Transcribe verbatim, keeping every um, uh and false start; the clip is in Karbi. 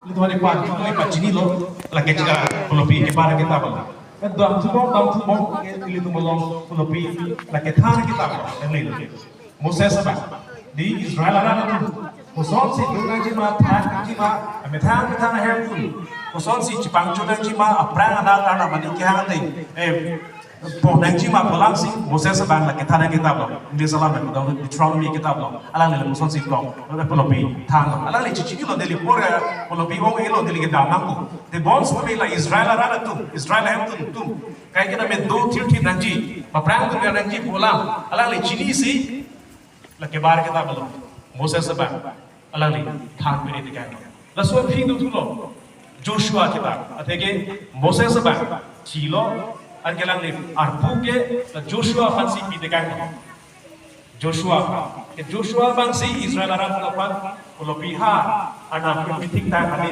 Ilitum aphan pachinilo, lake chika pulopi kebar kitab lo. Dam thubom, dam thubom, ilitum along pulopi lake than kitab lo, nanglilo. Moses abang, di Israel arat atum kosonsi do nangji ma, than nangji ma, amethang methang ahem atum kosonsi chepangcho nangji ma, aphrang anat arnam aning kehang dei, eh, pon nangji ma pu alamsi Moses abang lake than kitab lo. English alam kedam Deuteronomy kitab lo. Alangli le kosonsi plong, lo pulopi than lo. Alangli chechinilo, neli apor pulopi ong-elo, neli kedam nangkok. Tebonsi pame la Israel arat atum, Israel ahem atum atum kaike name do thirthip nangji, aphrang atum nangji pu alam alangli chinisi lake bar kitab lo. Moses abang alangli than piri tekang lo. Laso aphi dothulo Joshua kitab. Atheke Moses abang chilo, anke alangli arpu ke la Joshua aphansi pi tekang lo. Joshua, ke Joshua abangsi Israel arat atum aphan pulopi ha, arnam kethik ta kali